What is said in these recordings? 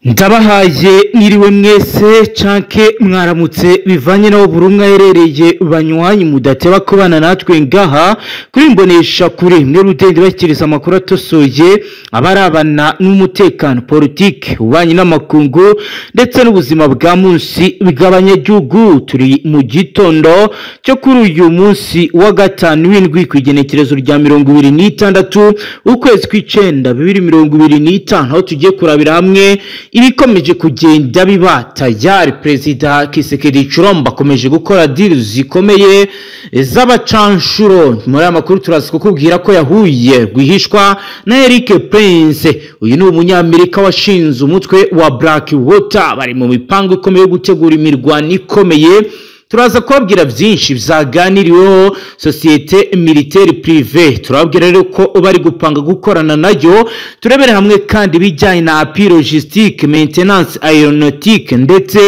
Ndabahaye mwiriwe mwese canke mwaramutse bivanye naho buri umwe aherereye, banywanyi mudateba kubana natwe ngaha kuri Mbonesha Kure mwe rudende bashyikiriza amakuru atosoye abarabana n'umutekano, politike, ububanyi n'amakungu ndetse n'ubuzima bwa munsi bw'abanyagihugu. Turi mu gitondo cyo kuri uyu munsi wa gatanu w'indwi ku igenekerezo rya 26 ukwezi kw'icenda 2025, aho tugiye kurabira hamwe ibikomeje kugenda biba. Tayari Perezida Tshisekedi Tshilombo akomeje gukora deal zikomeye z'abacanshuro. Muri aya makuru turaza kukubwira ko yahuye rwihishwa na Eric Prince. Uyu ni umunyamerika washinze umutwe wa Blackwater, bari mu mipango ikomeye yo gutegura imirwano ikomeye. Turaza kubabwira byinshi byaganiriweho société militaire privée, turababwira rero ko bari gupanga gukorana nayo. Turebere hamwe kandi ibijyanye na appui logistique, maintenance aéronautique ndetse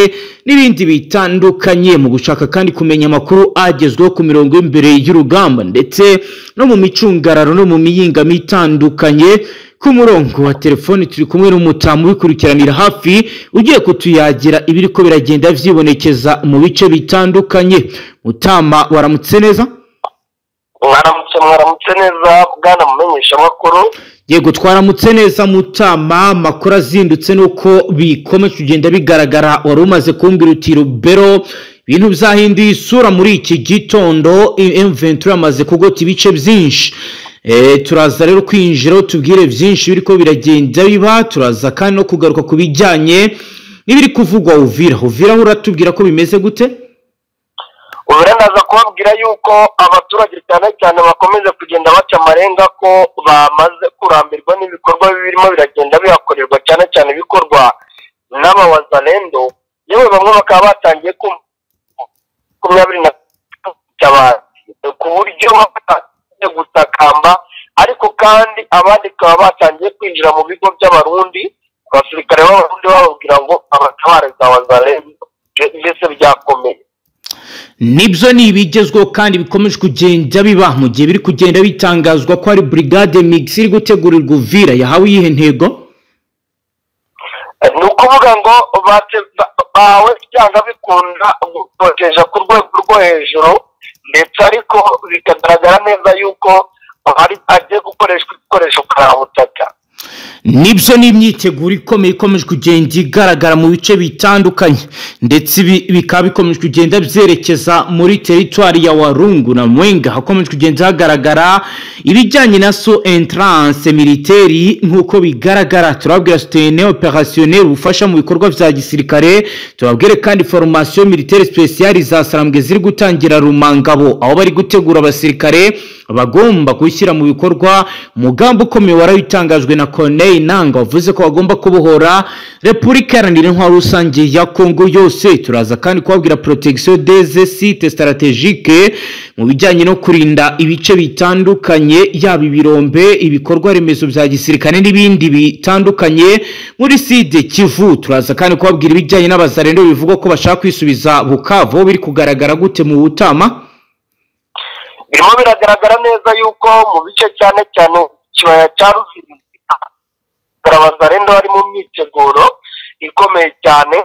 n'ibindi bitandukanye, mu gushaka kandi kumenya amakuru agezweho ku mirongo y'imbere y'urugamba ndetse no mu micungararo no mu miyingamo itandukanye. Ku murongo wa telefoni turi kumwe n'umutamu ubikurikiranira hafi, ugiye kutuyagira ibiriko biragenda vyibonekeza mu bice bitandukanye. Mutama, waramutse neza? Mwaramutse, mwaramutse neza, bwana mumenyesha makuru. Yego, twaramutse neza mutama. Amakuru azindutse nuko bikomeje kugenda bigaragara. Wari umaze kumbwira uti Rubero ibintu byahinduye isura muri iki gitondo, M23 amaze kugota ibice byinshi. Turaza rero kwinjira tubwire byinshi biriko biragenda biba. Turaza kandi no kugaruka ku bijyanye n'ibiri kuvugwa Uvira. Uvira uratubwira ko bimeze gute? Uvira ndaza kubabwira yuko abaturage cyane cyane bakomeza kugenda baca amarenga ko bamaze kurambirwa n'ibikorwa birimo biragenda bihakorerwa, cyane cyane bikorwa n'abawazalendo. Yewe bamwe bakaba batangiye ku 23 ku buryo gutakamba, ariko kandi abandi bakaba batangiye kwinjira mu bigo by'abarundi, abasirikare b'abarundi bababwira ngo abatabare za wazalendo, mbese byakomeye. Nibyo ni ibigezweho kandi bikomeje kugenda biba mu gihe biri kugenda bitangazwa ko ari brigade mixte iri gutegurirwa Uvira. Yahawe iyihe ntego? Ni ukuvuga ngo bawe byanga bikunda gutoteja ku rwego rwo hejuru, ndetse ariko bikagaragara neza yuko hari agiye gukoreshwa ibikoresho karabutaka. Nibyo ni imyiteguro ikomeye ikomeje kugenda igaragara mu bice bitandukanye, ndetse ibi bikaba bikomeje kugenda byerekeza muri teritwari ya Warungu na Mwenga, hakomeje kugenda hagaragara ibijyanye na so entrance militaire nk'uko bigaragara. Turababwira soutien opérationnel, ubufasha mu bikorwa vya gisirikare. Turababwire kandi formation militaire spéciale za Sarambwe ziri gutangira Rumangabo, aho bari gutegura abasirikare bagomba gushyira mu bikorwa umugambi ukomeye warawitangajwe na Corneille Nangaa, wavuze ko bagomba kubohora Repubulika Iharanira Intwaro Rusange ya Kongo yose. Turaza kandi kubabwira protection des sites stratégiques mu bijyanye no kurinda ibice bitandukanye, yaba ibirombe, ibikorwa remezo bya gisirikare n'ibindi bitandukanye muri Sud Kivu. Turaza kandi kubabwira ibijyanye n'abazarendo bivugwa ko bashaka kwisubiza Bukavu, biri kugaragara gute mu Butama? Birimo biragaragara neza yuko mu bice cyane cyane ikibaya cya Rusizi abazarendo bari mu myiteguro ikomeye cyane,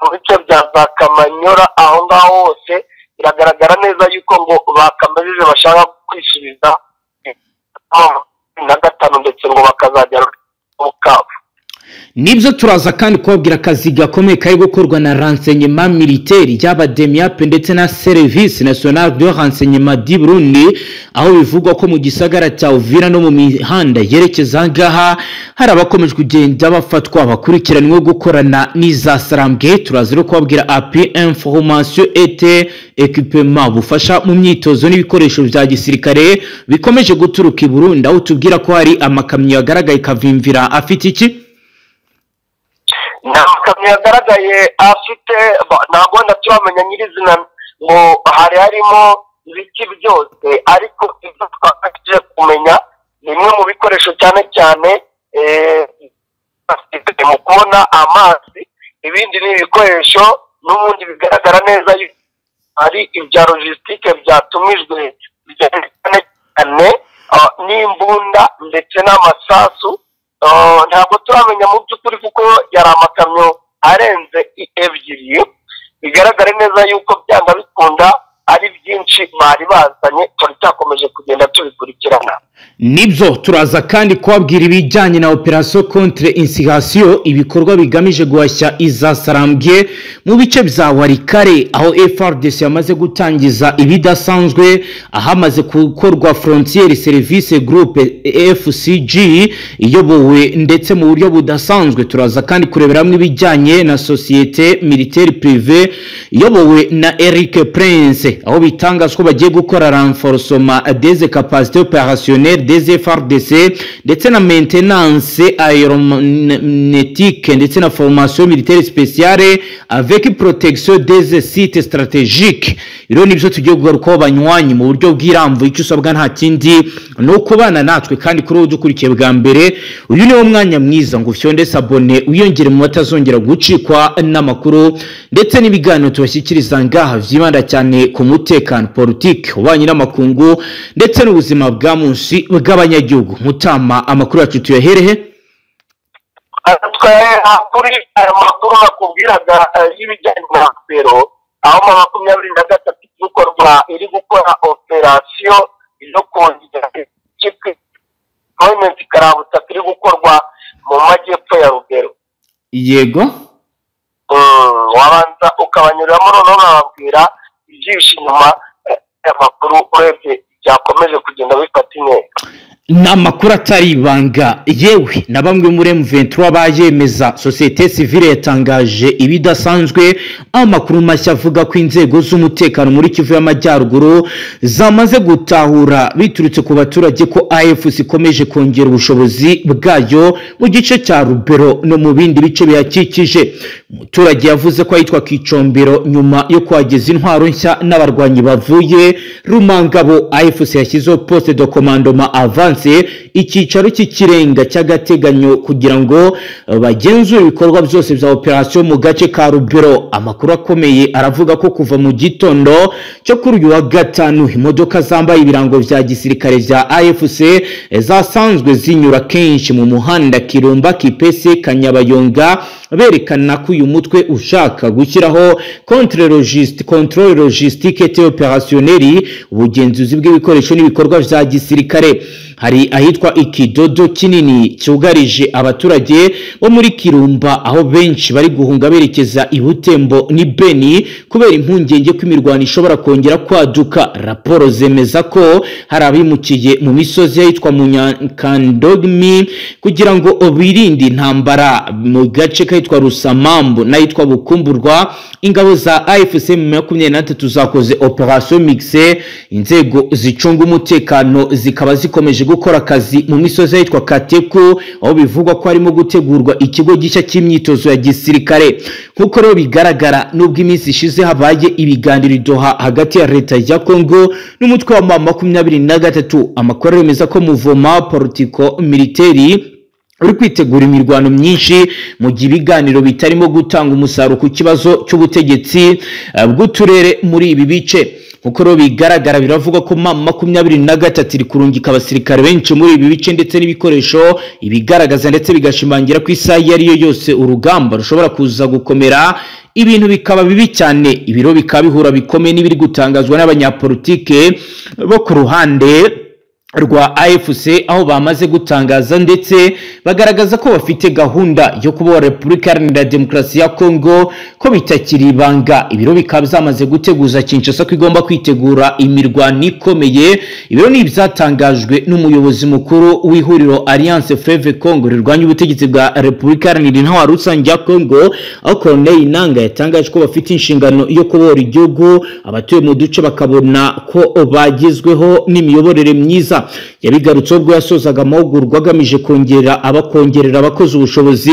mu bice bya za Kamanyora aho ngaho hose biragaragara neza yuko ngo bakamajije bashaka kwisubiza na gatanu, ndetse ngo bakazagera Bukavu. Nibyo, turaza kandi kubabwira akazi gakomeye kari gukorwa na renseignement militaire, yaba DEMIAP ndetse na Service National de Renseignement du Burundi, aho bivugwa ko mu gisagara cya Uvira no mu mihanda yerekeza ngaha hari abakomeje kugenda bafatwa bakurikiranywe gukorana n'iza Sarambwe. Turaza rero kubabwira appui information et équipement, bufasha mu myitozo n'ibikoresho bya gisirikare bikomeje guturuka i Burundi, aho tubwira ko hari amakamyo yagaragaye kavimvira afite iki? Nta makamyo yagaragaye afite, ntabwo wenda turamenya nyirizina ngo hari harimo ibiki byose, ariko ibyo twabashije kumenya ni bimwe mu bikoresho cyane cyane mu kubona amazi, ibindi ni ibikoresho n'ubundi bigaragara neza ari ibya logistique byatumijwe cyane cyane n'imbunda ndetse n'amasasu. Ntabwo turamenya mu by'ukuri kuko yari amakamyo arenze ebyiri, bigaragara neza yuko byanga bikunda ari byinshi bari bazanye, turacyakomeje kugenda tubikurikirana. Nibyo, turaza kandi kubabwira ibijyanye na operation contre insurrection, ibikorwa bigamije guhashya izasarambye mu bice bya Walikale, aho FARDC yamaze gutangiza ibidasanzwe, ahamaze gukorwa Frontier Service Group FCG iyobowe ndetse mu buryo budasanzwe. Turaza kandi kurebera hamwe ibijyanye na société militaire privée iyobowe na Eric Prince, aho bitangazwa ko bagiye gukora renforcement des capacités opérationnelles des FARDC ndetse na maintenance aéronautique ndetse na formation militaire spéciale avec protection des sites stratégiques. Rero nibyo tugiye kugarukaho banywanyi mu buryo bw'irambuye. Icyo usabwa nta kindi ni ukubana natwe, kandi kuri ubu dukurikiye bwa mbere, uyu niwo mwanya mwiza ngo ufyonde s'abonner, wiyongere mu batazongera gucikwa n'amakuru ndetse n'ibiganiro tubashyikiriza ngaha byibanda cyane ku mutekano, politiki, ububanyi n'amakungu ndetse n'ubuzima bwa munsi bw'abanyagihugu. Mutama, amakuru yacu tuyaherehe? Kuri aya makuru nakubwiraga y'ibijyanye na Rubero, aho mu 23 gukorwa iri gukora operasiyo yo kongera deployment karabutaka iri gukorwa mu majyepfo ya Rubero. Wabanza ukabanyuriramo, noneho nkababwira ibyihishe inyuma y'amakuru urebye byakomeje kugenda bifata intera. Ni amakuru atari ibanga, yewe na bamwe muri M23 bayemeza. Société civile yatangaje ibidasanzwe, aho amakuru mashya avuga ko inzego z'umutekano muri Kivu y'Amajyaruguru zamaze gutahura biturutse ku baturage ko AFC ikomeje kongera ubushobozi bwayo mu gice cya Rubero no mu bindi bice bihakikije. Umuturage yavuze ko ahitwa Kicombero, nyuma yo kuhageza intwaro nshya n'abarwanyi bavuye Rumangabo, AFC yashyizeho poste de commandement avancé, icyicaro cy'ikirenga cy'agateganyo, kugira ngo bagenzure ibikorwa byose bya operation mu gace ka Rubero. Amakuru akomeye aravuga ko kuva mu gitondo cyo kuri uyu wa gatanu, imodoka zambaye ibirango bya gisirikare bya AFC zasanzwe zinyura kenshi mu muhanda Kirumba, Kipese, Kanyabayonga, berekana ko uyu mutwe ushaka gushyiraho contrôle logistique et opérationnel, ubugenzuzi bw'ibikoresho n'ibikorwa bya gisirikare. Hari ahitwa Ikidodo kinini cyugarije abaturage bo muri Kirumba, aho benshi bari guhunga berekeza i Butembo ni Beni kubera impungenge ko imirwano ishobora kongera kwaduka. Raporo zemeza ko hari abimukiye mu misozi ahitwa Munyakandomi kugira ngo birinde intambara. Mu gace kahitwa Rusamambu n'ahitwa Bukumburwa, ingabo za AFC 23 zakoze operation mixée, inzego zicunga umutekano zikaba zikomeje gukora akazi mu misozi ahitwa Kateko, aho bivugwa ko harimo gutegurwa ikigo gishya cy'imyitozo ya gisirikare. Nk'uko rero bigaragara, nubwo iminsi ishize habaye ibiganiro i Doha hagati ya leta ya Congo n'umutwe wa M23, amakuru aremeza ko mouvement politico militaire uri kwitegura imirwano myinshi mu gihe ibiganiro bitarimo gutanga umusaruro ku kibazo cy'ubutegetsi bw'uturere muri ibi bice. Nkuko rero bigaragara, biravuga ko M23 iri kurungika abasirikare benshi muri ibi bice ndetse n'ibikoresho, ibigaragaza ndetse bigashimangira ko isaha iyo ari yo yose urugamba rushobora kuza gukomera, ibintu bikaba bibi cyane. Ibiro bikaba bihura bikomeye n'ibiri gutangazwa n'abanyapolitike bo ku ruhande rwa AFC, aho bamaze gutangaza ndetse bagaragaza ko bafite gahunda yo kubohora Repubulika Iharanira Demokarasi ya Congo, ko bitakiri ibanga. Ibiro bikaba byamaze guteguza Kinshasa ko igomba kwitegura imirwano ikomeye. Ibiro ni ibyatangajwe n'umuyobozi mukuru w'ihuriro Alliance Fleuve Congo rirwanya ubutegetsi bwa Repubulika Iharanira Intwaro Rusange ya Congo, aho Corneille Nangaa yatangaje ko bafite inshingano yo kubohora igihugu, abatuye mu duce bakabona ko bagezweho n'imiyoborere myiza. Yabigarutseho ubwo yasozaga amahugurwa agamije kongerera abakongerera abakozi ubushobozi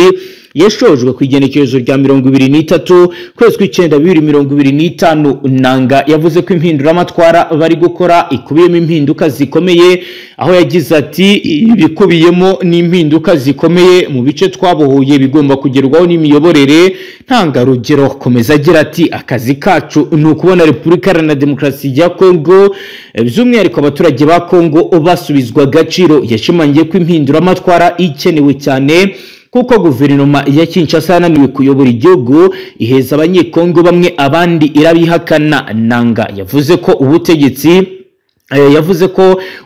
yashojwe ku igenekerezo rya 23 kwezi kw'icyenda 2025. Nanga yavuze ko impinduramatwara bari gukora ikubiyemo impinduka zikomeye, aho yagize ati ibikubiyemo n'impinduka zikomeye mu bice twabohoye bigomba kugerwaho n'imiyoborere ntangarugero. Komeza agira ati akazi kacu ni ukubona Repubulika Iharanira Demokarasi ya Kongo, by'umwihariko abaturage ba Kongo basubizwa agaciro. Yashimangiye ko impinduramatwara ikenewe cyane kuko guverinoma ya Kinshasa yananiwe kuyobora igihugu, iheza abanyekongo bamwe abandi irabihakana. Nanga yavuze ko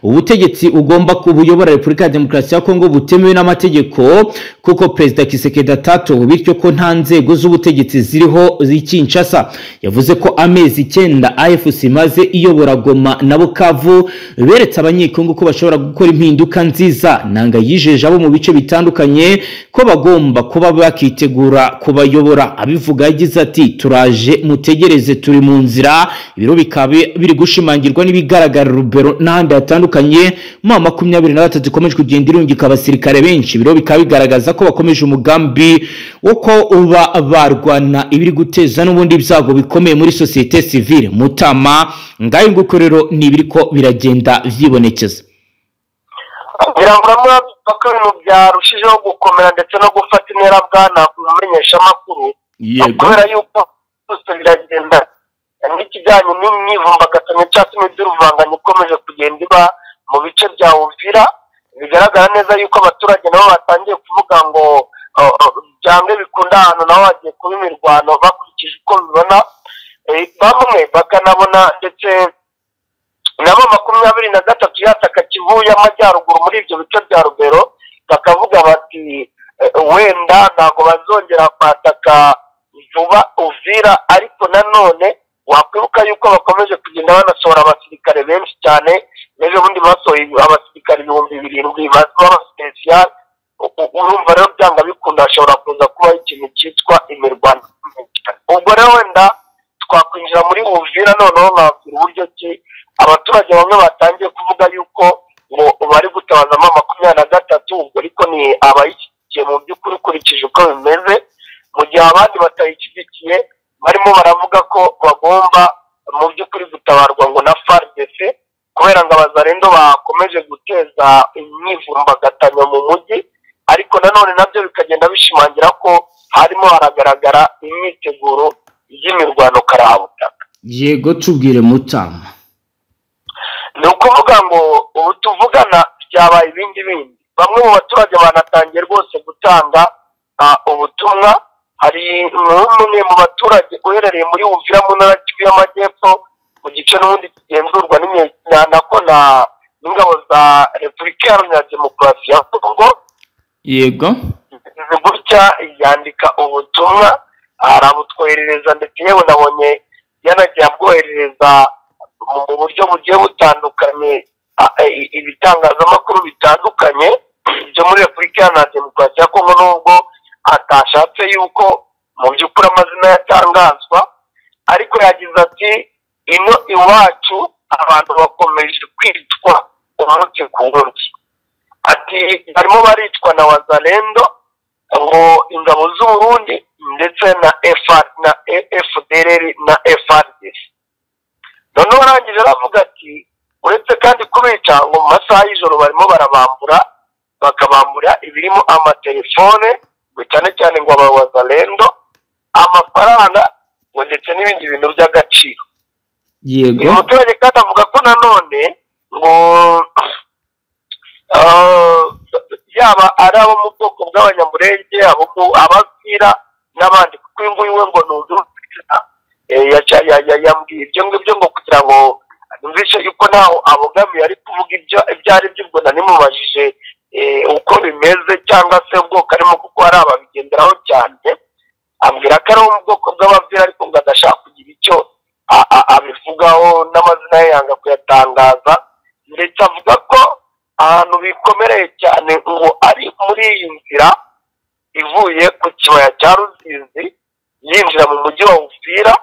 ubutegetsi ugomba kubuyobora Repubulika ya Demokarasi ya Kongo butemewe n'amategeko, kuko Perezida Tshisekedi atatowe, bityo ko nta nzego z'ubutegetsi ziriho z'Kinshasa. Yavuze ko amezi 9 AFC maze iyobora Goma na Bukavu beretse abanyekongo ko bashobora gukora impinduka nziza. Nanga yijeje abo mu bice bitandukanye ko bagomba kuba bakitegura kubayobora. Abivuga yagize ati turaje mutegereze, turi mu nzira. Ibiro bikaba biri gushimangirwa n'ibigaragara Rubero n'ahandi hatandukanye. Ma 23 ikomeje kugenda irungika abasirikare benshi, biro bikaba bigaragaza ko bakomeje umugambi wo ko uba barwana ibiri guteza n'ubundi byago bikomeye muri societe civile. Mutama ngayo nguko rero nibiriko biragenda vyibonekeza. Birangura ko ibintu byarushijeho gukomera ndetse no gufata intera bwana kumenyesha amakuru, kubera yuko byose biragenda n'ikijyanye n'imyivumbagatanyo cyangwa se imiduruvanganya ikomeje kugenda iba mu bice bya Uvira. Bigaragara neza yuko abaturage nabo batangiye kuvuga ngo byange bikunda ahantu nabo bagiye kuba imirwano bakurikije uko bibona, bamwe bakanabona ndetse nabo 23 yataka Kivu y'Amajyaruguru muri ibyo bice bya Rubero, bakavuga bati wenda ntabwo bazongera kwataka vuba Uvira, ariko nanone wakwibuka yuko bakomeje kugenda banasohora abasirikare benshi cyane. N'ejo bundi basohoye abasirikare 7000 b'abasipesiyali. Urumva rero byanga bikunda hashobora kuza kuba ikintu cyitwa imirwano. Ubwo rero wenda twakwinjira muri Uvira noneho nkabwira uburyo ki abaturage bamwe batangiye kuvuga yuko ngo bari gutabazamo 23, ubwo ariko ni abayishyigikiye mu by'ukuri ukurikije uko bimeze, mu gihe abandi batayishyigikiye barimo baravuga ko bagomba mu by'ukuri gutabarwa ngo na FARDC, kubera ngo abazarendo bakomeje guteza imyivumbagatanyo mu mujyi. Ariko nanone nabyo bikagenda bishimangira ko harimo haragaragara imyiteguro y'imirwano karahabutaka. Yego, tubwire Mutama. Ni ukuvuga ngo ubu tuvugana byabaye ibindi bindi. Bamwe mu baturage banatangiye rwose gutanga ubutumwa. Hari umwe mu baturage uherereye muri Uvira mu ntara y'Amajyepfo mu gice n'ubundi kigenzurwa nako na n'ingabo za Repubulika Iharanira Demokarasi ya Kongo. Yego, gutya yandika ubutumwa arabutwoherereza, ndetse yewe nabonye yanagiye abwoherereza mu buryo bugiye butandukanye ibitangazamakuru bitandukanye byo muri Repubulika Iharanira Demokarasi ya Kongo, nubwo atashatse yuko mu by'ukuri amazina yatangazwa. Ariko yagize ati ino iwacu abantu bakomeje kwitwa umunsi ku wundi. Ati barimo baricwa na Wazalendo, ngo ingabo z'u Burundi ndetse na na FDLR na FARDC. Noneho arangije aravuga ati uretse kandi kubica ngo mu masaha y'ijoro barimo barabambura, bakabambura ibirimo amatelefone, cyane cyane ngo aba Wazalendo, amafaranga ngo ndetse n'ibindi bintu by'agaciro. Yego, uyu muturage kandi avuga ko nanone ngo yaba ari abo mu bwoko bw'Abanyamurenge, abavira n'abandi, kuko uyu nguyu we ngo ni umuvira, yambwiye ibyo ngibyo ngo kugira ngo numvishe yuko ntaho abogamiye ari kuvuga ibyo ari byo. Ubwo nanimubajije uko bimeze cyangwa se ubwoko arimo, kuko hari ababigenderaho cyane, ambwira ko ari mu bwoko bw'abavira, ariko ngo adashaka kugira icyo abivugaho n'amazina ye yanga kuyatangaza. Ndetse avuga ko ahantu bikomereye cyane ngo ari muri iyi nzira ivuye ku kibaya cya Ruzizi yinjira mu mujyi wa Uvira,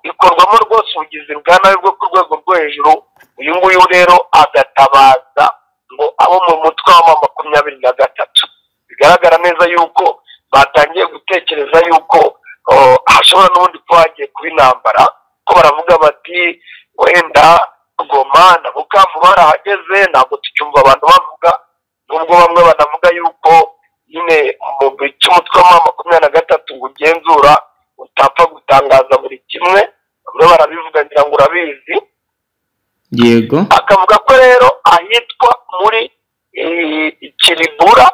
ikorwamo rwose ubugizi bwa nabi bwo ku rwego rwo hejuru. Uyu nguyu rero agatabaza ngo abo mu mutwe wa 23, bigaragara neza yuko Batangiye gutekereza yuko hashobora n'ubundi kuba hagiye kuba intambara, ko baravuga bati wenda Goma na Bukavu barahageze, ntabwo tucyumva abantu bavuga, nubwo bamwe banavuga yuko nyine mu bice umutwe wa M23 ngo ugenzura utapfa gutangaza buri kimwe, bamwe barabivuga ngira ngo urabizi. Yego. Akavuga ko rero ahitwa muri Kiribura,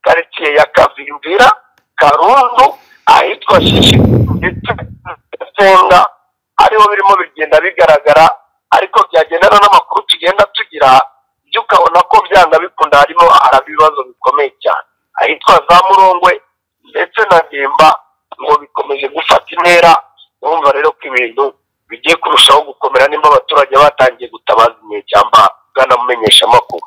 quartier ya Kavimvira, Karundu, ahitwa Shishi ndetse Senga, ariho birimo bigenda bigaragara, ariko byagendana n'amakuru tugenda tugira, byo ukabona ko byanga bikunda harimo ibibazo bikomeye cyane. Ahitwa za Murongwe ndetse na Ndimba ngo bikomeje gufata intera. Urumva rero ko ibintu bigiye kurushaho gukomera nimba abaturage batangiye gutabaza inyeshyamba bwanamumenyesha amakuru.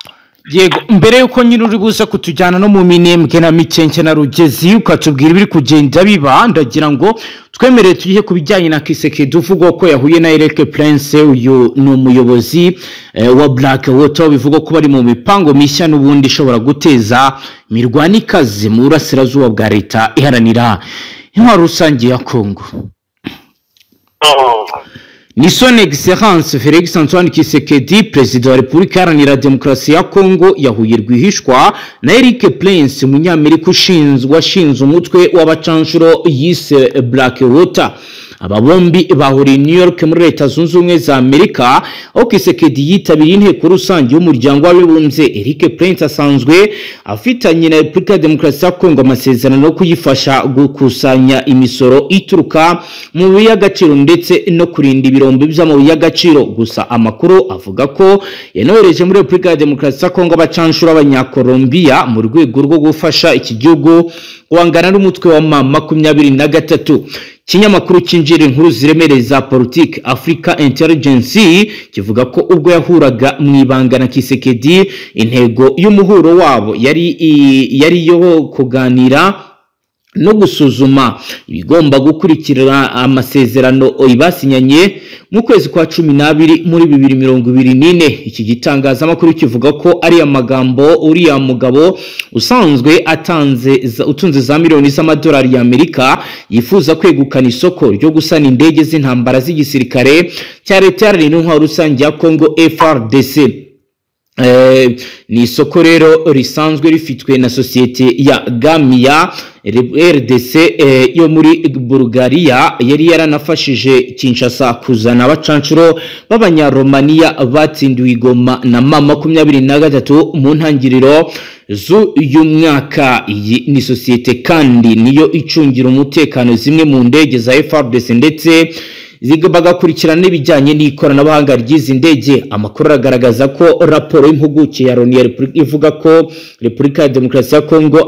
Yego, mbere yuko nyine uri buze kutujyana no mu Minembwe na Mikenke na Rugezi ukatubwira ibiri kugenda biba, ndagira ngo twemerere tujye ku bijyanye na Kisekedi uvugwa ko yahuye na Eric Prince. Uyu ni umuyobozi wa Black Water, bivugwa ko bari mu mipango mishya n'ubundi ishobora guteza imirwano ikaze mu burasirazuba bwa leta iharanira intwaro rusange ya Kongo. Ni Son Excellence Felix Antoine Tshisekedi, Perezida wa Repubulika Iharanira Demokarasi ya Kongo, yahuye rwihishwa na Eric Prince, umunyamerika washinze umutwe w'abacanshuro yise Black Water. Aba bombi bahuriye New York muri Leta Zunze Ubumwe za Amerika, aho Tshisekedi yitabiriye inteko rusange y'umuryango w'abibumbye. Eric Prince asanzwe afitanye na Repubulika ya Demokarasi ya Kongo amasezerano yo kuyifasha gukusanya imisoro ituruka mu mabuye y'agaciro ndetse no kurinda ibirombe by'amabuye y'agaciro. Gusa amakuru avuga ko yanohereje muri Repubulika ya Demokarasi ya Kongo abacanshuro b'Abanyakolombiya mu rwego rwo gufasha iki gihugu guhangana n'umutwe wa M23. Ikinyamakuru cyinjira inkuru ziremereye za politiki Africa Intelligence kivuga ko ubwo yahuraga mu ibanga na Tshisekedi, intego y'umuhuro wabo yari yo kuganira no gusuzuma ibigomba gukurikira amasezerano ibasinyanye mu kwezi kwa 12 muri 2024. Iki gitangazamakuru kivuga ko ari amagambo uriya mugabo usanzwe utunze za miliyoni z'amadolari ya Amerika yifuza kwegukana isoko ryo gusana indege z'intambara z'igisirikare cya leta iharanira intwaro rusange ya Kongo FARDC. Ni isoko rero risanzwe rifitwe na sosiyete ya Gamia RDC yo muri Bulgaria, yari yaranafashije Kinshasa kuzana abacanshuro b'Abanyaromaniya batsindiwe Goma na M23 mu ntangiriro z'uyu mwaka. Iyi ni sosiyete kandi niyo icungira umutekano zimwe mu ndege za FARDC ndetse bagakurikirana n'ibijyanye n'ikoranabuhanga ry'izi ndege. Amakuru aragaragaza ko raporo y'impuguke ya Loni ivuga ko Repubulika ya Demokarasi ya Kongo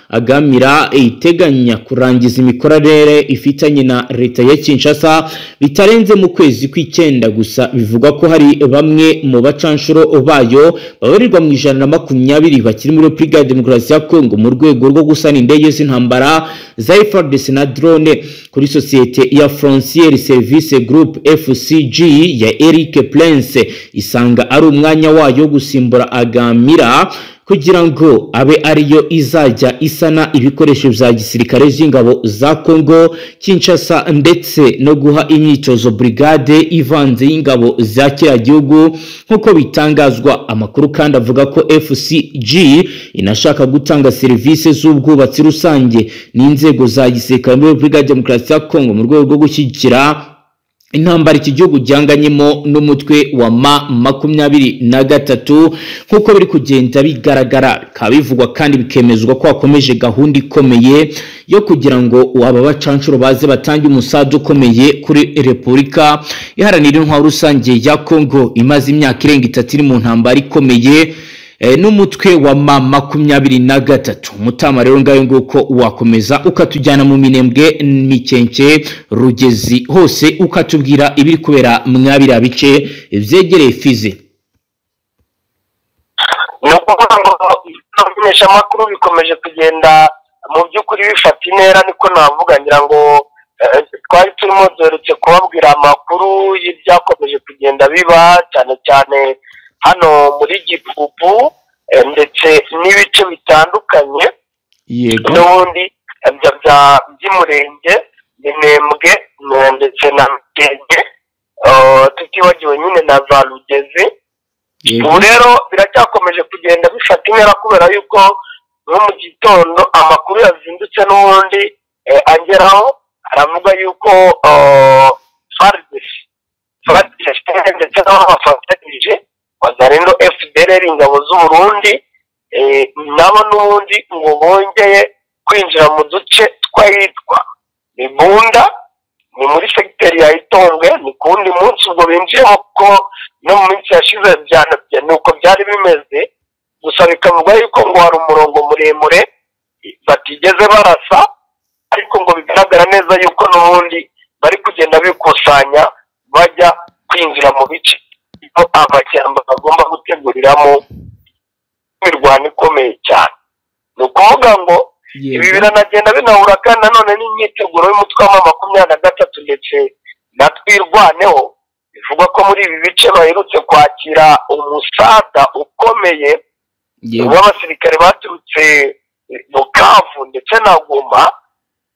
agamira iteganya kurangiza imikoranire ifitanye na leta ya Kinshasa bitarenze mu kwezi kw'icyenda. Gusa bivugwa ko hari bamwe mu bacanshuro bayo babarirwa mu 120 bakiri muri Repubulika ya Demokarasi ya Kongo mu rwego rwo gusana indege z'intambara za FARDC na drone kuri sosiyete ya Frontier Service Group FCG ya Eric Prince. Isanga ari umwanya wayo gusimbura Agamira kugira ngo abe ariyo izajya isana ibikoresho bya gisirikare by'ingabo za Kongo Kinshasa ndetse no guha imyitozo brigade ivanze y'ingabo za kiriya gihugu nk'uko bitangazwa. Amakuru kandi avuga ko FCG inashaka gutanga serivisi z'ubwubatsi rusange n'inzego za gisirikare muri Repubulika ya Demokarasi ya Kongo mu rwego rwo gushyigikira intambara iki gihugu gihanganyemo n'umutwe wa M23 nk'uko biri kugenda bigaragara. Bikaba bivugwa kandi bikemezwa ko hakomeje gahunda ikomeye yo kugira ngo aba bacanshuro baze batange umusada ukomeye kuri Repubulika Iharanira Intwaro Rusange ya Kongo imaze imyaka irenga 3 iri mu ntambara ikomeye n'umutwe wa M23. Mutama rero ngayo nguko wakomeza ukatujyana mu Minembwe, Mikenke, Rugezi hose ukatubwira ibiri kubera mwabira bice byegereye Fizi. Amakuru bikomeje kugenda mu by'ukuri bifata intera, niko navuga. Ngira ngo twari turimo duherutse kubabwira amakuru y'ibyakomeje kugenda biba cyane cyane hano muri Gipupu ndetse n'ibice bitandukanye. Yego. N'ubundi by'Umurenge, Minembwe ndetse na Mikenge, tutibagiwe nyine na za Rugezi. Ubu rero biracyakomeje kugenda bifata intera, kubera yuko no mu gitondo amakuru yazindutse n'ubundi angeraho aravuga yuko FARDC ndetse n'abo bafatanyije Wazalendo, FDLR, ingabo z'u Burundi, nabo n'ubundi ngo bongeye kwinjira mu duce tw'ahitwa Mibunda, ni muri segiteri ya Itombwe. Ni ku wundi munsi ubwo binjiyemo, kuko no mu minsi yashize ni uko byari bimeze. Gusa bikavugwa yuko ngo hari umurongo muremure batigeze barasa, ariko ngo bigaragara neza yuko n'ubundi bari kugenda bikusanya bajya kwinjira mu bice amashyamba bagomba guteguriramo imirwano ikomeye cyane. Ni ukuvuga ngo ibi biranagenda binahura kandi nanone n'imyiteguro y'umutwe wa 23 ndetse na Twirwaneho. Bivugwa ko muri ibi bice baherutse kwakira umusada ukomeye w'abasirikare baturutse Bukavu ndetse na Goma.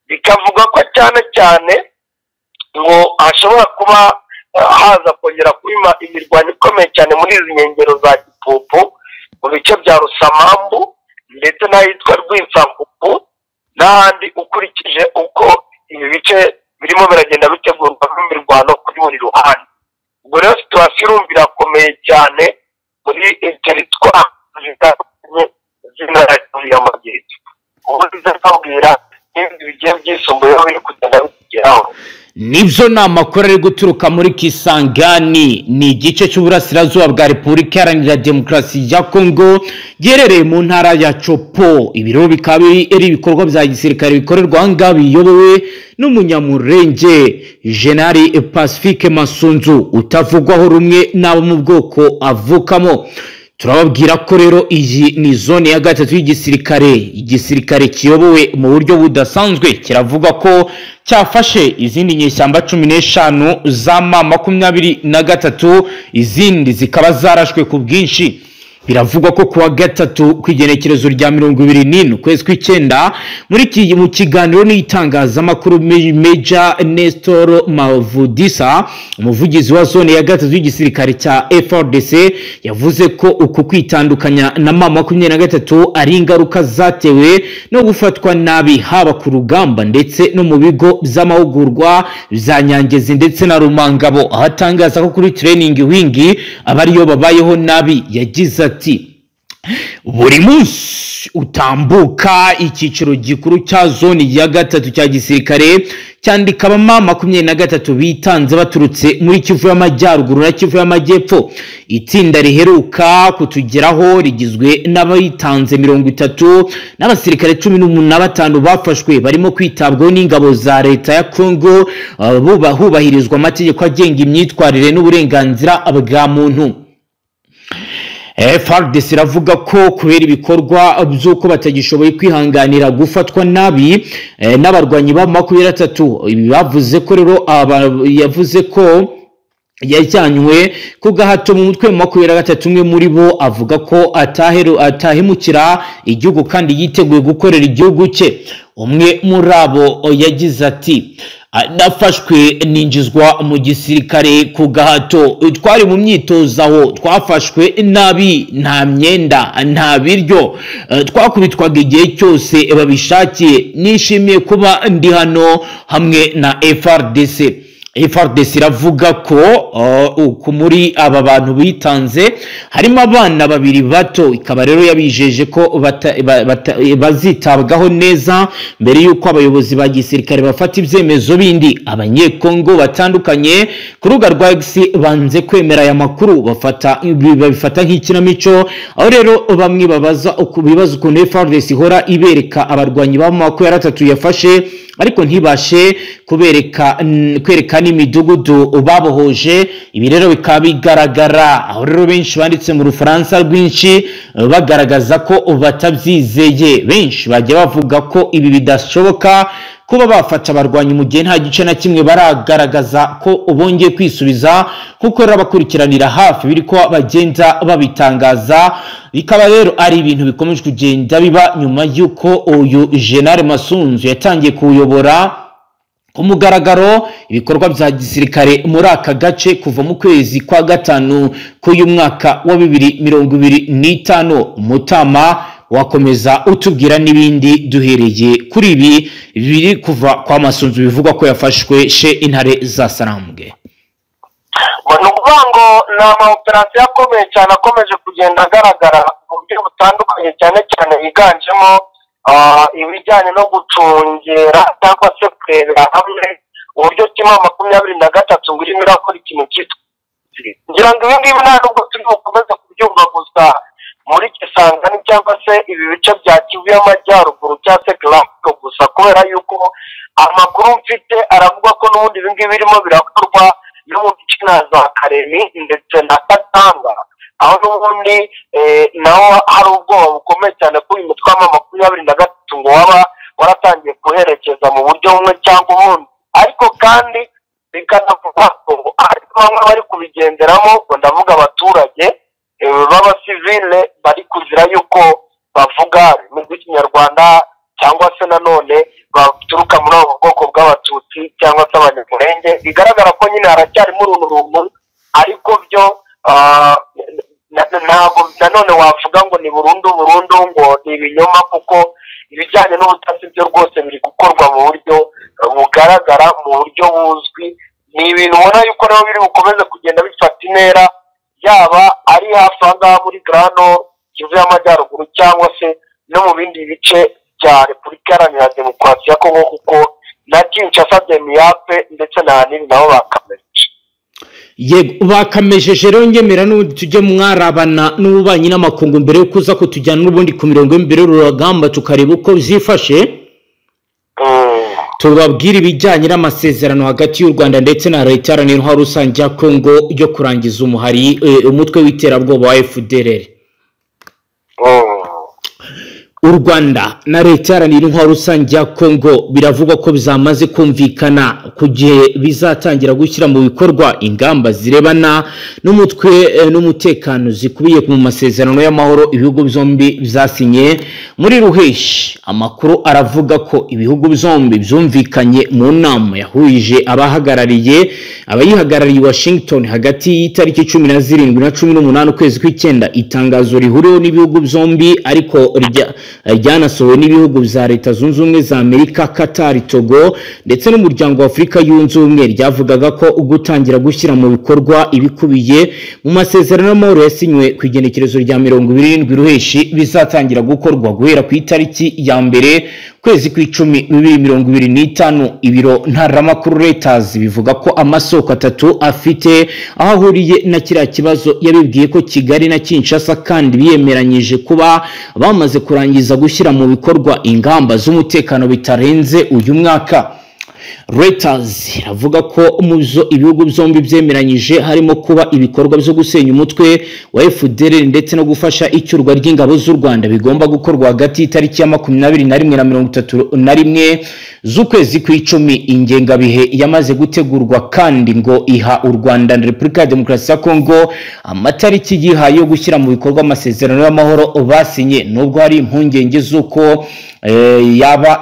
Bikavuga ko cyane cyane ngo hashobora kuba haza kongera kuba imirwano ikomeye cyane muri izi nkengero za Gipupu, mu bice bya Rusamambu ndetse n'ahitwa Rwinsakupu n'ahandi, ukurikije uko ibi bice birimo biragenda bitegurwamo imirwano kuri buri ruhande. Ubwo rero situation urumva irakomeye cyane muri teritwari zitandukanye z'intara y'Amajyepfo. Ubu nzababwira n'ibindi bigiye byisumbuyeho biri kugenda bitugeraho. Nibyo, ni amakuru ari guturuka muri Kisangani, ni igice cy'uburasirazuba bwa Repubulika Iharanira Demokarasi ya Kongo, giherereye mu ntara ya Chopo. Ibiro bikaba ari ibikorwa bya gisirikare bikorerwa aha ngaha, biyobowe n'umunyamurenge Jenerali Pacifique Masunzu, utavugwaho rumwe n'abo mu bwoko avukamo. Turababwira ko rero iyi ni zone ya gatatu y'igisirikare, igisirikare kiyobowe mu buryo budasanzwe. Kiravuga ko cyafashe izindi nyeshyamba 15 za M23, izindi zikaba zarashwe ku bwinshi. Biravugwa ko kuwa gatatu ku igenekerezo rya 24 ukwezi kw'icyenda, muri mu kiganiro n'itangazamakuru, Major Nestor Mavudisa, umuvugizi wa zone ya gatatu y'igisirikare cya FARDC, yavuze ko uku kwitandukanya na M23 ari ingaruka zatewe no gufatwa nabi, haba ku rugamba ndetse no mu bigo by'amahugurwa bya Nyangezi ndetse na Rumangabo, aho atangaza ko kuri training wing abariyo babayeho nabi. Yagize ati: "Buri munsi utambuka, icyiciro gikuru cya zone ya gatatu cya gisirikare cyandika abama 23 bitanze baturutse muri Kivu y'Amajyaruguru na Kivu y'Amajyepfo. Itsinda riheruka kutugeraho rigizwe n'abitanze 30 n'abasirikare 15 bafashwe, barimo kwitabwaho n'ingabo za leta ya Congo, hubahirizwa amategeko agenga imyitwarire n'uburenganzira bwa muntu." FARDC iravuga ko kubera ibikorwa by'uko batagishoboye kwihanganira gufatwa nabi n'abarwanyi ba 23, bavuze ko rero yavuze ko yajyanywe ku gahato mu mutwe wa 23. Umwe muri bo avuga ko atahemukira igihugu kandi yiteguye gukorera igihugu cye. Umwe muri abo yagize ati: "Nafashwe ninjizwa mu gisirikare ku gahato, twari mu myitozo aho twafashwe nabi, nta myenda, nta biryo, twakubitwaga igihe cyose babishakiye. Nishimiye kuba ndi hano hamwe na FARDC." FARDC iravuga ko muri aba bantu bitanze harimo abana babiri bato, ikaba rero yabijeje ko bazitabwaho neza mbere y'uko abayobozi ba gisirikare bafata ibyemezo bindi. Abanyekongo batandukanye ku rubuga rwa X banze kwemera aya makuru, babifata nk'ikinamico, aho rero bamwe babaza bibaza ukuntu FARDC ihora ibereka abarwanyi ba 23 yafashe, ariko ntibashe kubereka kwereka n'imidugudu babohoje. Ibi rero bikaba bigaragara aho rero benshi banditse mu Rufaransa rwinshi bagaragaza ko batabyizeye. Benshi bajya bavuga ko ibi bidashoboka. kuba bafata abarwanyi mu gihe nta gice na kimwe baragaragaza ko bongeye kwisubiza, kuko rero abakurikiranira hafi biri ko bagenda babitangaza. Bikaba rero ari ibintu bikomeje kugenda biba nyuma y'uko uyu General Masunzu yatangiye kuyobora ku mugaragaro ibikorwa bya gisirikare muri aka gace kuva mu kwezi kwa gatanu k'uyu mwaka wa 2025. Mutama wakomeza utubwira n'ibindi duhereye kuri ibi biri kuva kwa Masunzu bivugwa ko yafashwe she intare za Sarambwe. Ni ukuvuga ngo ni amaoperasiyo akomeye cyane akomeje kugenda agaragara mu buryo butandukanye, cyane cyane higanjemo ibijyanye no gucungera cyangwa se kurebera hamwe uburyo kimwe 23 ngo irimo irakora ikintu cyitwa. Ngira ngo ibi ngibi nta nubwo turi bukomeze kubyumva gusa muri Kisangani cyangwa se ibi bice bya Kivu y'Amajyaruguru cyangwa se Grand gusa, kubera yuko amakuru mfite aravuga ko n'ubundi ibi ngibi birimo birakorwa no mu bice na za Karemi ndetse na Katanga, aho n'ubundi naho hari ubwoba bukomeye cyane ko uyu mutwe wa 23 ngo waba waratangiye kuherekeza mu buryo bumwe cyangwa ubundi. Ariko kandi bikanavuga ko ariko bamwe bari kubigenderamo, ngo ndavuga abaturage b'abasivile bari kuzira yuko bavuga ururimi rw'Ikinyarwanda cyangwa se nanone baturuka muri ubu bwoko bw'Abatutsi cyangwa se Abanyamulenge. Bigaragara ko nyine haracyarimo uruntu, ariko byo ntabwo nanone wavuga ngo ni burundu burundu ngo ni ibinyoma, kuko ibijyanye n'ubutasi byo rwose biri gukorwa mu buryo bugaragara, mu buryo buzwi. Ni ibintu ubona yuko nabo biri bukomeze kugenda bifata intera, yaba ari hafi aha ngaha muri Grand Kivu y'Amajyaruguru cyangwa se no mu bindi bice bya Repubulika Iharanira Demokarasi ya Kongo, kuko na Kinshasa Demiape ndetse na Hanini nabo bakameje. Yego, bakamejeje rero. Ngemera n'ubundi tujye mwarabana n'ububanyi n'amakungu mbere yo kuza kutujyana n'ubundi ku mirongo y'imbere y'urugamba, tukareba uko byifashe, tubabwira ibijyanye n'amasezerano hagati y'u Rwanda ndetse na Leta Iharanira Intwaro Rusange ya Kongo yo kurangiza umuhari umutwe w'iterabwoba wa FDLR. U Rwanda na Leta Iharanira Intwaro Rusange ya Kongo biravugwa ko bizamaze kumvikana ku gihe bizatangira gushyira mu bikorwa ingamba zirebana n'umutwe n'umutekano zikubiye mu masezerano y'amahoro ibihugu byombi byasinye muri Ruheshi. Amakuru aravuga ko ibihugu byombi byumvikanye mu nama yahuje abahagarariye abayihagarariye Washington hagati y'itariki 17 na 18 ukwezi kw'icyenda. Itangazo rihuriweho n'ibihugu byombi ariko ryanasohowe n'ibihugu bya Leta Zunze Ubumwe za Amerika, Qatar, Togo ndetse n'umuryango wa Afurika Yunze Ubumwe ryavugaga ko gutangira gushyira mu bikorwa ibikubiye mu masezerano y'amahoro yasinywe ku igenekerezo rya 27 Ruheshi bizatangira gukorwa guhera ku itariki ya mbere kwezi kw'icumi 2025. Ibiro ntaramakuru Reuters bivuga ko amasoko atatu afite aho ahuriye na kiriya kibazo yabibwiye ko Kigali na Kinshasa kandi biyemeranyije kuba bamaze kurangiza gushyira mu bikorwa ingamba z'umutekano bitarenze uyu mwaka. Reuters iravuga ko mu byo ibihugu byombi byemeranyije harimo kuba ibikorwa byo gusenya umutwe wa FDLR ndetse no gufasha icyurwa ry'ingabo z'u Rwanda bigomba gukorwa hagati y'itariki ya 21 na 31 z'ukwezi kw'icumi. Ingengabihe yamaze gutegurwa kandi ngo iha u Rwanda na Repubulika ya Demokarasi ya Kongo amatariki yihaye yo gushyira mu bikorwa amasezerano y'amahoro basinye, nubwo hari impungenge z'uko yaba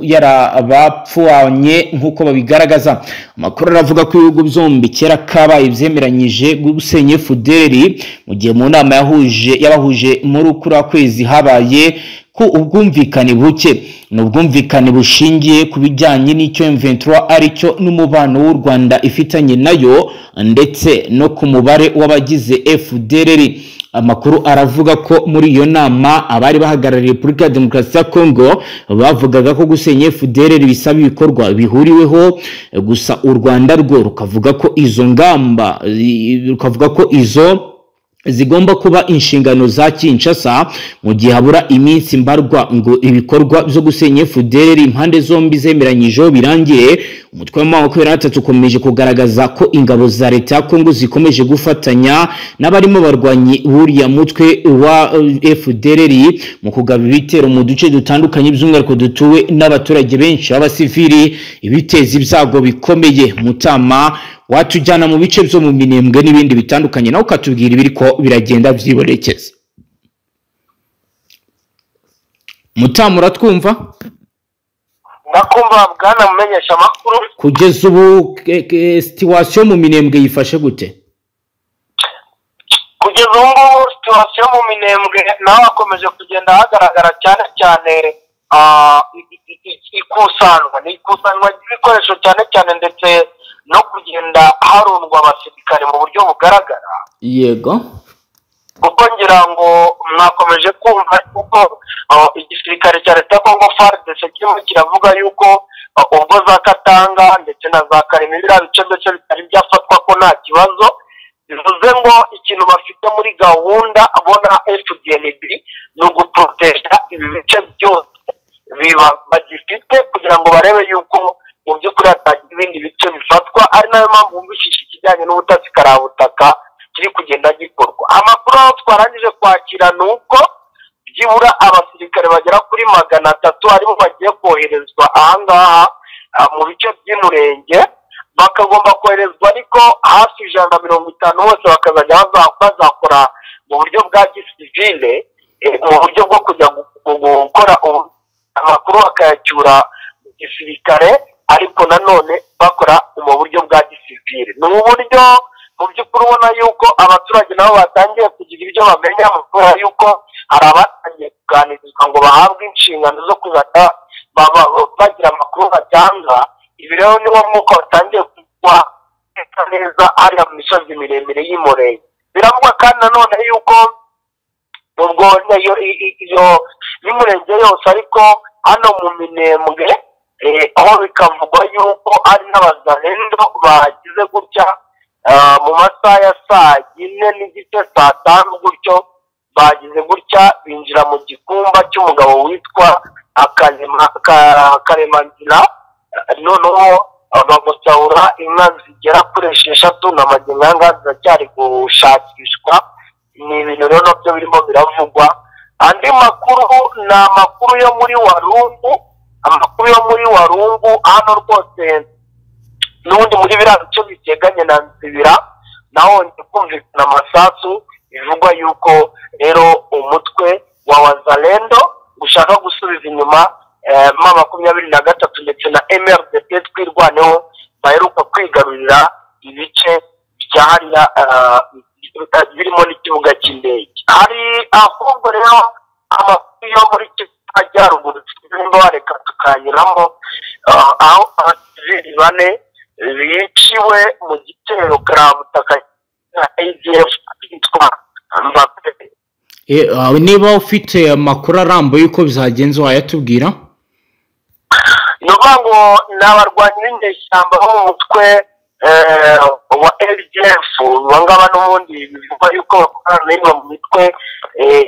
yarabapfuanye nk'uko babigaragaza. Amakuru aravuga ko ibihugu byombi kera kabaye byemeranyije gusenya FDLR, mu gihe mu nama yabahuje muri ukura kwezi habaye ku ubwumvikane buke. Ni ubwumvikane bushingiye ku bijyanye n'icyo M23 aricyo n'umubano w'u Rwanda ifitanye nayo ndetse no ku mubare w'abagize FDLR. Amakuru aravuga ko muri iyo nama abari bahagarariye Repubulika ya Demokarasi ya Kongo bavugaga ko gusenya FDLR bisaba ibikorwa bihuriweho, gusa u Rwanda rwo rukavuga ko izo ngamba, rukavuga ko izo zigomba kuba inshingano za Kinshasa mu gihe habura iminsi mbarwa ngo ibikorwa byo gusenya FDLR impande zombi zemeranyijeho birangire. Umutwe wa M23 ukomeje kugaragaza ko ingabo za leta ya Kongo zikomeje gufatanya n'abarimo barwanyi buriya mutwe wa FDLR mu kugaba ibitero mu duce dutandukanye by'umwihariko dutuwe n'abaturage benshi b'abasivili, ibiteza ibyago bikomeye. Mutama, watujyana mu bice byo mu Minembwe n'ibindi bitandukanye, nawe ukatubwira ibiriko biragenda vyiborekeza. Mutama, uratwumva? Ndakumva bwana mumenyesha amakuru. Kugeza ubu situation mu Minembwe yifashe gute? Kugeza ubu ngubu situation mu Minembwe naho hakomeje kugenda hagaragara cyane cyane ikusanwa, ni ikusanwa ry'ibikoresho cyane cyane ndetse no kugenda harundwa abasirikare mu buryo bugaragara. Yego, kuko ngira ngo mwakomeje kumva kuko igisirikare cya leta ya Congo FARDC kirimo kiravuga yuko ubwo za Katanga ndetse na za Karemi biriya bice ndetse bitari byafatwa ko nta kibazo, bivuze ngo ikintu bafite muri gahunda abona FDNB ni uguproteja ibi bice byose bagifite kugira ngo barebe yuko mu by'ukuri hatagira ibindi bice bifatwa, ari nayo mpamvu wumvishije ikijyanye n'ubutasi karabutaka kiri kugenda gikorwa. Amakuru aho twarangije kwakira ni uko byibura abasirikare bagera kuri 300 harimo bagiye koherezwa ahangaha mu bice by'Umurenge, bakagomba koherezwa ariko hafi 150 bose bakazajya bazakora mu buryo bwa gisivile, mu buryo bwo kujya gukora amakuru bakayacyura gisirikare, ariko nanone bakora mu buryo bwa gisivile. Ni uburyo mu by'ukuri ubona yuko abaturage nabo batangiye kugira ibyo bamenya, kubera yuko hari abatangiye kuganirizwa ngo bahabwe inshingano zo kuzajya bagira amakuru batanga. Ibi rero niwo mwuka batangiye kugwa neza hariya mu misozi miremire y'Umurenge. Biravugwa kandi nanone yuko ubwo iyo y'Umurenge yose, ariko hano mu Minembwe aho bikavugwa yuko ari n'abazalendo bagize gutya mu masaha ya saa 4:30 saa 5 gutyo, bagize gutya binjira mu gikumba cy'umugabo witwa Karemanzira, noneho bamusahura inka zigera kuri 6 na magingo ziracyari gushakishwa. Ni ibintu rero nabyo birimo biravugwa. Andi makuru ni amakuru yo muri Warungu, amakuru yo muri Warungu hano rwose n'ubundi muri biriya bice biteganye na Nzibira, naho kumvikana amasasu, bivugwa yuko rero umutwe wa Wazalendo ushaka gusubiza inyuma M23 ndetse na MRDP Twirwaneho baheruka kwigarurira ibice bya hariya birimo n'ikibuga cy'indege. Hari ahubwo rero amakuru yo muri Majyaruguru nimba wareka tukanyuramo, aho abasivili 4 biciwe mu gitero karabutaka na ADF kitwa Mbappe. Niba ufite amakuru arambuye yuko bizagenze wayatubwira? Ni ukuvuga ngo ni abarwanyi b'inyeshyamba bo mu mutwe wa LDF, bangaba n'ubundi bivugwa yuko bakorana n'imwe mu mitwe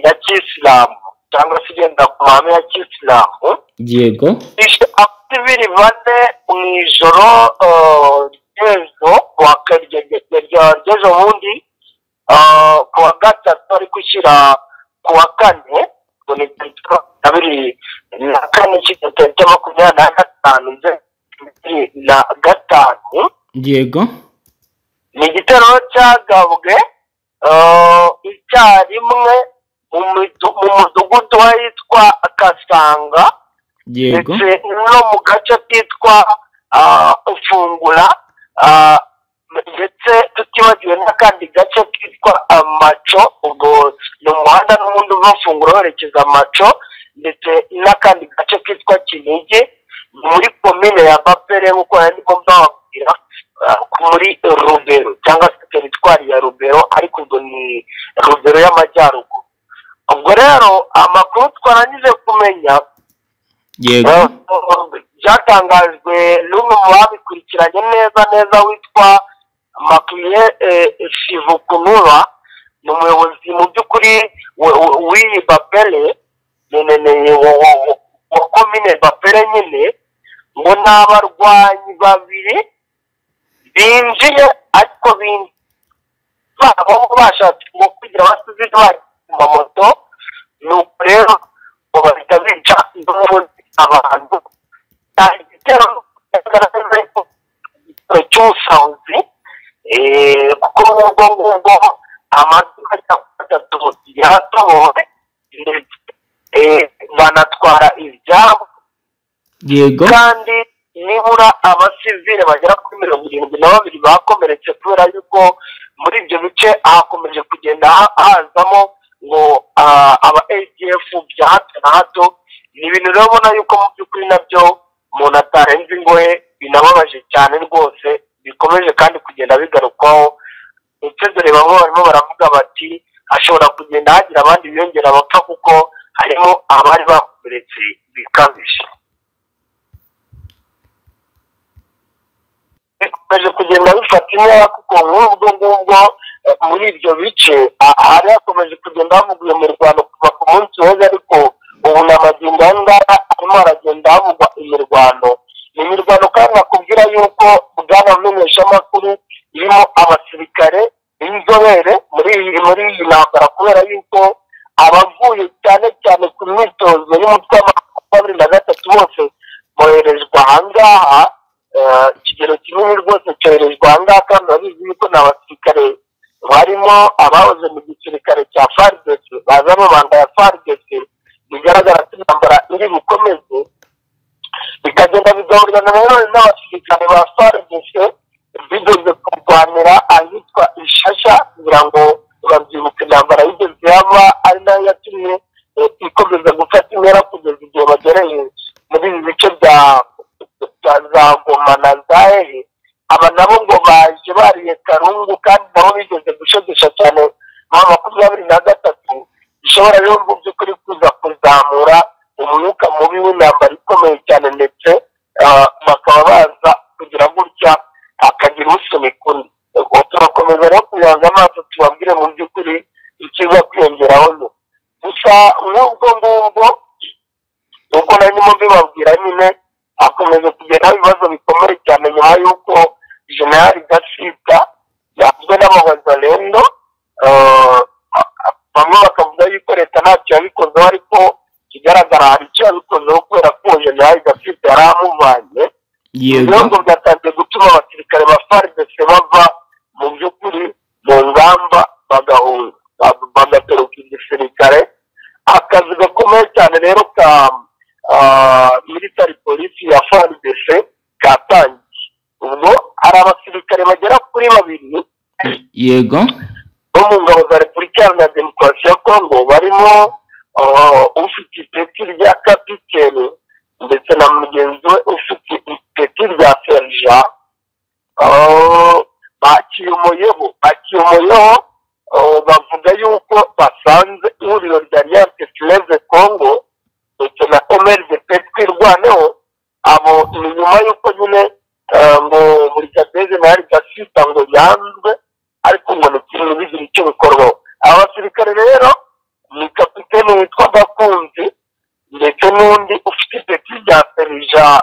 ya Kisilamu cyangwa se igenda ku mahame ya Kisilamu. Yego, abasivili 4 mu ijoro ry'ejo ry'ejo bundi ku wa gatatu ari gushyira ku wa kane, ngo ni tariki 24 tariki 25 2025. Yego, ni igitero cyagabwe icyarimwe mu mudugudu witwa Kasanga, ndetse no mu gace kitwa Fungura, ndetse tutibagiwe n'akandi gace kitwa Amaco. Ubwo ni umuhanda n'ubundi uva Fungura werekeza Amaco, ndetse n'akandi gace kitwa Kinigi muri komine ya Bapere, nk'uko nari mbabwira muri Rubero cyangwa se teritwari ya Rubero, ariko ubwo ni Rubero y'Amajyaruguru. Ubwo rero amakuru twarangije kumenya, yego, byatangajwe n'umwe mu babikurikiranye neza neza witwa Makuye Shivukunura, Ni umuyobozi mu by'ukuri w'iyi Bapere, wa komine Bapere nyine, ngo ni abarwanyi babiri binjiye, ariko bashatse ngo kugira abasivili bari ku mamoto, nuko rero ngo bahita bica abantu. Igitero cy'ubusahuzi, kuko nk'ubwo ngubwo amaduka atatu yaratobowe, banatwara ibyabo. Yego. Kandi nibura abasivile bagera kuri 72 bakomeretse, kubera yuko muri ibyo bice hakomeje kugenda hazamo ngo aba ADF bya hato na hato. Ni ibintu rero ubona yuko mu by'ukuri nabyo umuntu atarenze ingohe, binababaje cyane rwose, bikomeje kandi kugenda bigarukwaho. Ndetse dore bamwe barimo baravuga bati hashobora kugenda hagira abandi biyongera bapfa, kuko harimo abari bakomeretse bikabije. Bikomeje kugenda bifata intera, kuko nk'ubwo ngubwo muri ibyo bice hari hakomeje kugenda havugwa imirwano kuva ku munsi w'ejo, ariko ubu ni amagingo aya ngaya arimo aragenda havugwa imirwano. Ni imirwano kandi nakubwira yuko bwana mumenyeshamakuru irimo abasirikare b'inzobere muri iyi ntambara, kubera yuko abavuye cyane cyane ku myitozo y'umutwe wa 23 bose boherezwa aha ngaha. Ikigero kinini rwose cyoherezwa aha ngaha, kandi urabizi yuko ni abasirikare barimo abahoze mu gisirikare cya FARDC, baza amabanga ya FARDC. Bigaragara ko intambara iri bukomeze, bikagenda bigahurirana nanone n'abasirikare ba FARDC bigeze kurwanira ahitwa Ishasha, kugira ngo urabyibuka intambara yigeze yaba ari nayo yatumye ikomeza gufata intera kugeza igihe bagereye muri ibi bice bya za Goma na za Hehe. Aba nabo ngo baje bariye karungu, kandi nabo bigeze gushegesha cyane mu 23, bishobora rero mu by'ukuri kuza kuzamura umwuka mubi w'intambara ikomeye cyane, ndetse bakaba baza kugira gutya akagira usunika undi. Turakomeza rero kuyanza amaso tubabwire mu by'ukuri ikiza kwiyongeraho nyuma. Gusa nk'ubwo ngubwo uko nari ndimo mbibabwira nyine, akomeza kugeraho ibibazo bikomeye cyane nyuma y'uko General Gasita yavuzwe n'abawazalendo. Bamwe bakavuga yuko leta ntacyo yabikozeho, ariko ikigaragara hari icyo yabikozeho, kubera ko General Gasita yari amuvanye. Ibibazo byatangiye gutuma abasirikare ba FARDC bava mu by'ukuri mu ngamba, bagahunga, bagatoroka igisirikare. Akazi gakomeye cyane rero ka military police ya FARDC katangiye. Ubwo hari abasirikare bagera kuri 2 yego bo mu ngabo za Repubulika Iharanira Demokarasi ya Kongo, barimo ufite ipeti rya kapitene ndetse na mugenzi we ufite ipeti rya serija. Bakiyomoyeho bavuga yuko basanze ihuriro rya Alliance Fleuve Congo ndetse na MRDP Twirwaneho. Abo ni nyuma y'uko nyine ngo Brigadier General Gasita ngo yanzwe, ariko ngo ni kimwe bigira icyo bikorwaho. Aba basirikare rero ni kapitene witwa Gakunzi ndetse n'undi ufite ipeti rya serija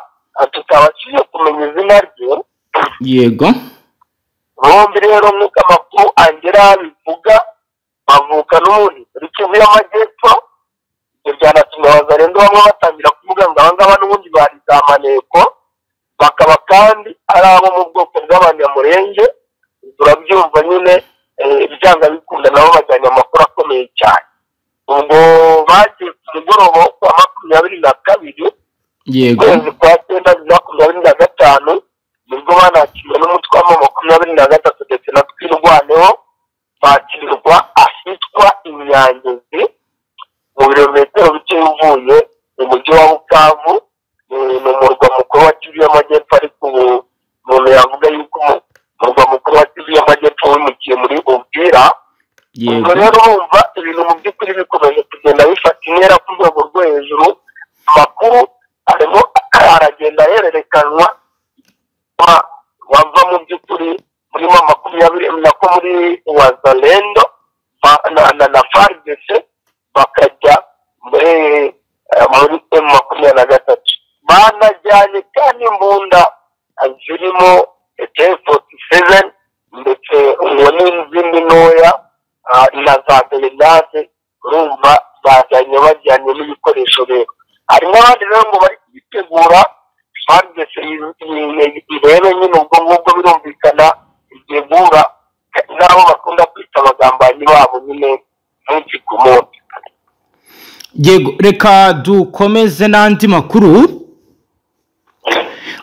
tutabashije kumenya izina rye. Yego. Bombi rero nk'uko amakuru angera bivuga, bavuka n'ubundi muri Kivu y'Amajyepfo. Ibyo byanatumye abazarendo bamwe batangira kuvuga ngo aba ngaba n'ubundi bari za maneko, bakaba kandi ari abo mu bwoko bw'abanyamurenge. Turabyumva nyine byanga bikunda nabo bajyanye amakuru akomeye cyane. Ubwo bagiye ku mugoroba wo kuwa 22 yego ukwezi kwa 9 2025, nibwo banakiriwe n'umutwe wa 23 ndetse na Twirwaneho, bakirirwa ahitwa Imyangezi mu birometero bike uvuye mu mujyi wa Bukavu. Ni umurwa mukuru wa Kivu y'Amajyepfo, ariko ubu umuntu yavuga yuko umurwa mukuru wa Kivu y'Amajyepfo wimukiye muri Uvira. Ubwo rero urumva ibintu mu by'ukuri bikomeje kugenda bifata intera ku rwego rwo hejuru. Amakuru arimo aragenda ahererekanwa wava mu by'ukuri muri 20 nako muri Wazalendo na FARDC bakajya muri M23. Banajyanye kandi imbunda zirimo AK-47 ndetse ngo n'izindi ntoya na za grenade, urumva bajyanye bajyanye n'ibikoresho. Rero hari n'abandi rero ngo bari kubitegura, FARDC irebe nyine ubwo ngubwo birumvikana itegura n'abo bakunda kwita abagambanyi babo nyine munsi ku munsi. Yego, reka dukomeze n'andi makuru.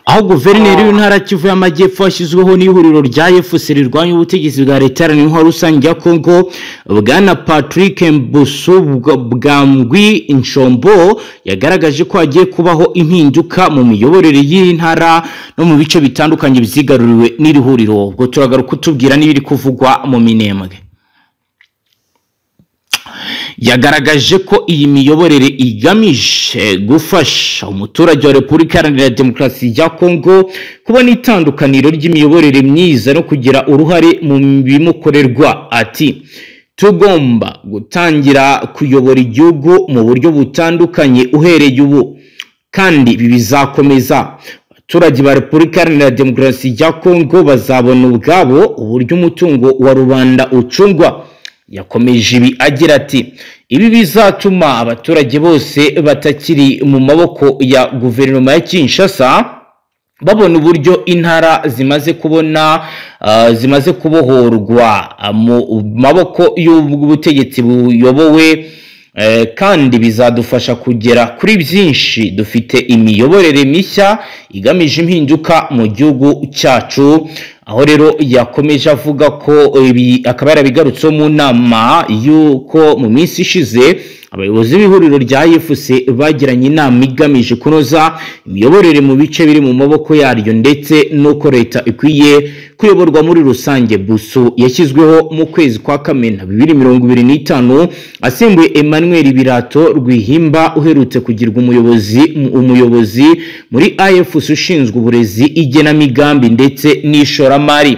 Aho guverineri w'intara Kivu y'Amajyepfo washyizweho n'ihuriro rya AFC rirwanya ubutegetsi bwa leta iharanira intwaro rusange ya Kongo, Bwana Patrick Mbusu Bwangwi Nshombo, yagaragaje ko hagiye kubaho impinduka mu miyoborere y'intara no mu bice bitandukanye byigaruriwe n'iri huriro. Ubwo turagaruka tubwira n'ibiri kuvugwa mu Minembwe. Yagaragaje ko iyi miyoborere igamije gufasha umuturage wa Repubulika Iharanira Demokarasi ya Kongo kubona itandukaniro ry'imiyoborere myiza no kugira uruhare mu bimukorerwa. Ati tugomba gutangira kuyobora igihugu mu buryo butandukanye uhereye ubu, kandi ibi bizakomeza. Abaturage ba Repubulika Iharanira Demokarasi ya Kongo bazabona ubwabo uburyo umutungo wa rubanda ucungwa. Yakomeje ibi agira ati ibi bizatuma abaturage bose batakiri mu maboko ya guverinoma ya Kinshasa babona uburyo intara zimaze kubona zimaze kubohorwa mu maboko y'ubutegetsi buyobowe, kandi bizadufasha kugera kuri byinshi. Dufite imiyoborere mishya igamije impinduka mu gihugu cyacu. Aho rero yakomeje avuga ko ibi akaba yarabigarutseho mu nama y'uko mu minsi ishize abayobozi b'ihuriro rya AFC bagiranye inama igamije kunoza imiyoborere mu bice biri mu maboko yaryo ndetse n'uko leta ikwiye kuyoborwa muri rusange. Busu yashyizweho mu kwezi kwa Kamena 2025 asimbuye Emmanuel Birato Rwihimba uherutse kugirwa umuyobozi muri AFC ushinzwe uburezi, igenamigambi ndetse n'ishoramari.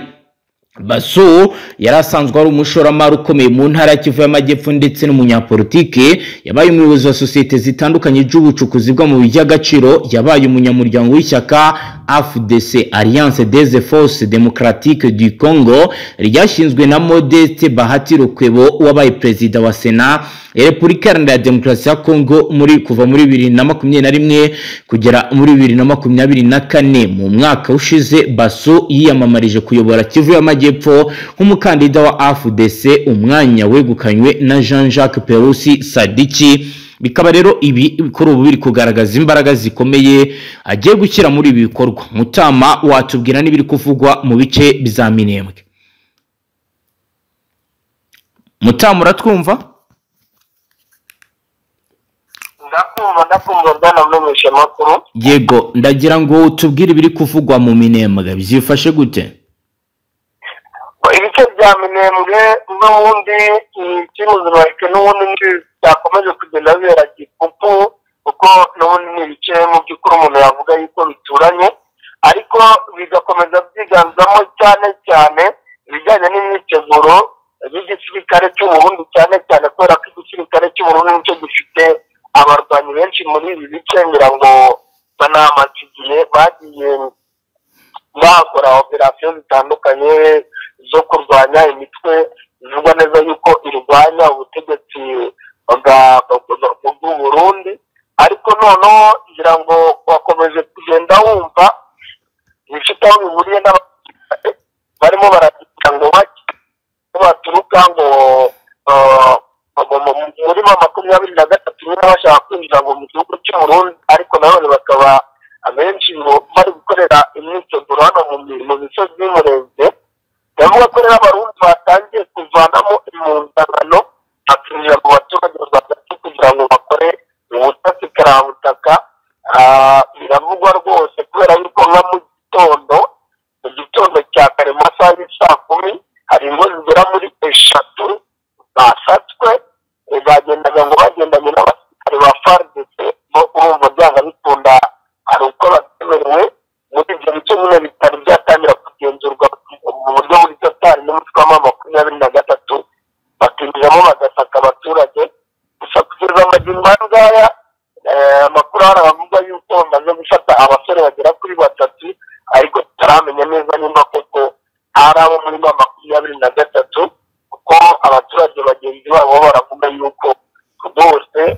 Basu yari asanzwe ari umushoramari ukomeye mu ntara ya Kivu y'Amajyepfo ndetse n'umunyapolitike. Yabaye umuyobozi wa sosiyete zitandukanye z'ubucukuzi bw'amabuye y'agaciro, yabaye umunyamuryango w'ishyaka AFDC, Alliance des Forces Démocratiques du Congo, ryashinzwe na Modeste Bahati Lukwebo wabaye perezida wa Sena ya Repubulika Iharanira Demokarasi ya Kongo muri kuva muri 2021 kugera muri 2024. Mu mwaka ushize Basu yiyamamarije kuyobora Kivu y'Amajyepfo nk'umukandida wa AFDC, umwanya wegukanywe na Jean-Jacques Perusi Sadiki. Bikaba rero ibi kuri ubu biri kugaragaza imbaraga zikomeye agiye gushyira muri ibi bikorwa. Mutama, watubwira n'ibiri kuvugwa mu bice bya Minembwe. Mutama, uratwumva? Ndakumva bwana mumenyesha makuru. Yego, ndagira ngo utubwire ibiri kuvugwa mu Minembwe byifashe gute? Ibice bya Minembwe n'ubundi ikibazo n'ubundi byakomeje kugenda bibera gipupu, kuko n'ubundi ni ibice mu by'ukuri umuntu yavuga yuko bituranye, ariko bigakomeza byiganzamo cyane cyane ibijyanye n'imyiteguro y'igisirikare cy'u Burundi, cyane cyane kubera ko igisirikare cy'u Burundi nicyo gifite abarwanyi benshi muri ibi bice. Ngira ngo banamaze igihe bagiye bakora operasiyo zitandukanye zo kurwanya imitwe bivugwa neza yuko irwanya ubutegetsi bw'u Burundi, ariko noneho ngira ngo bakomeje kugenda wumva ibifite aho bihuriye n'abasirikare barimo baragira ngo baturuka ngo muri 23 nyine bashaka kwinjira ngo mu gihugu cy'u Burundi, ariko nanone bakaba abenshi bari gukorera imyiteguro hano mu misozi y'Umurenge. Ndavuga ko rero Abarundi batangiye kuvanamo impuzankano bakinjira mu baturage rwagati kugira ngo bakore ubutasi karabutaka. Biravugwa rwose kubera yuko nka mu gitondo cya kare mu masaha y'isaa 10 hari ingo zigera muri 3 basatswe, bagendaga ngo bagendanye n'abasirikare ba FARDC. Bo urumva byanga bikunda hari uko batemerewe muri ibyo bice nyine bitari byatangira kugenzurwa mu buryo buri totari n'umutwe wa 23, bakinjiramo neza nimba koko hari abo muri M23, kuko abaturage bagenzi babo baravuga yuko bose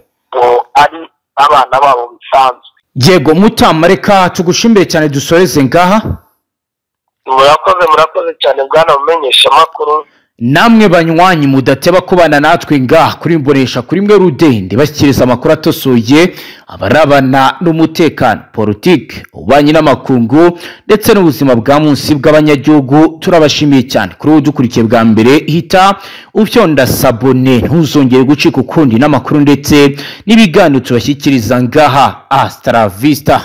ari abana babo bisanzwe. Yego Mutama, reka tugushimire cyane, dusoreze ngaha. Murakoze cyane bwana mumenyesha makuru. Namwe banywanyi mudateba kubana natwe ngaha kuri Mbonesha kuri mwe rudende bashyikiriza amakuru atosoye abarabana n'umutekano, politike, ububanyi n'amakungu ndetse n'ubuzima bwa munsi bw'abanyagihugu. Turabashimiye cyane kuri ubu dukurikiye bwa mbere, hita ufyonda sabone ntuzongere gucika ukundi n'amakuru ndetse n'ibiganiro tubashyikiriza ngaha. Hasta la vista.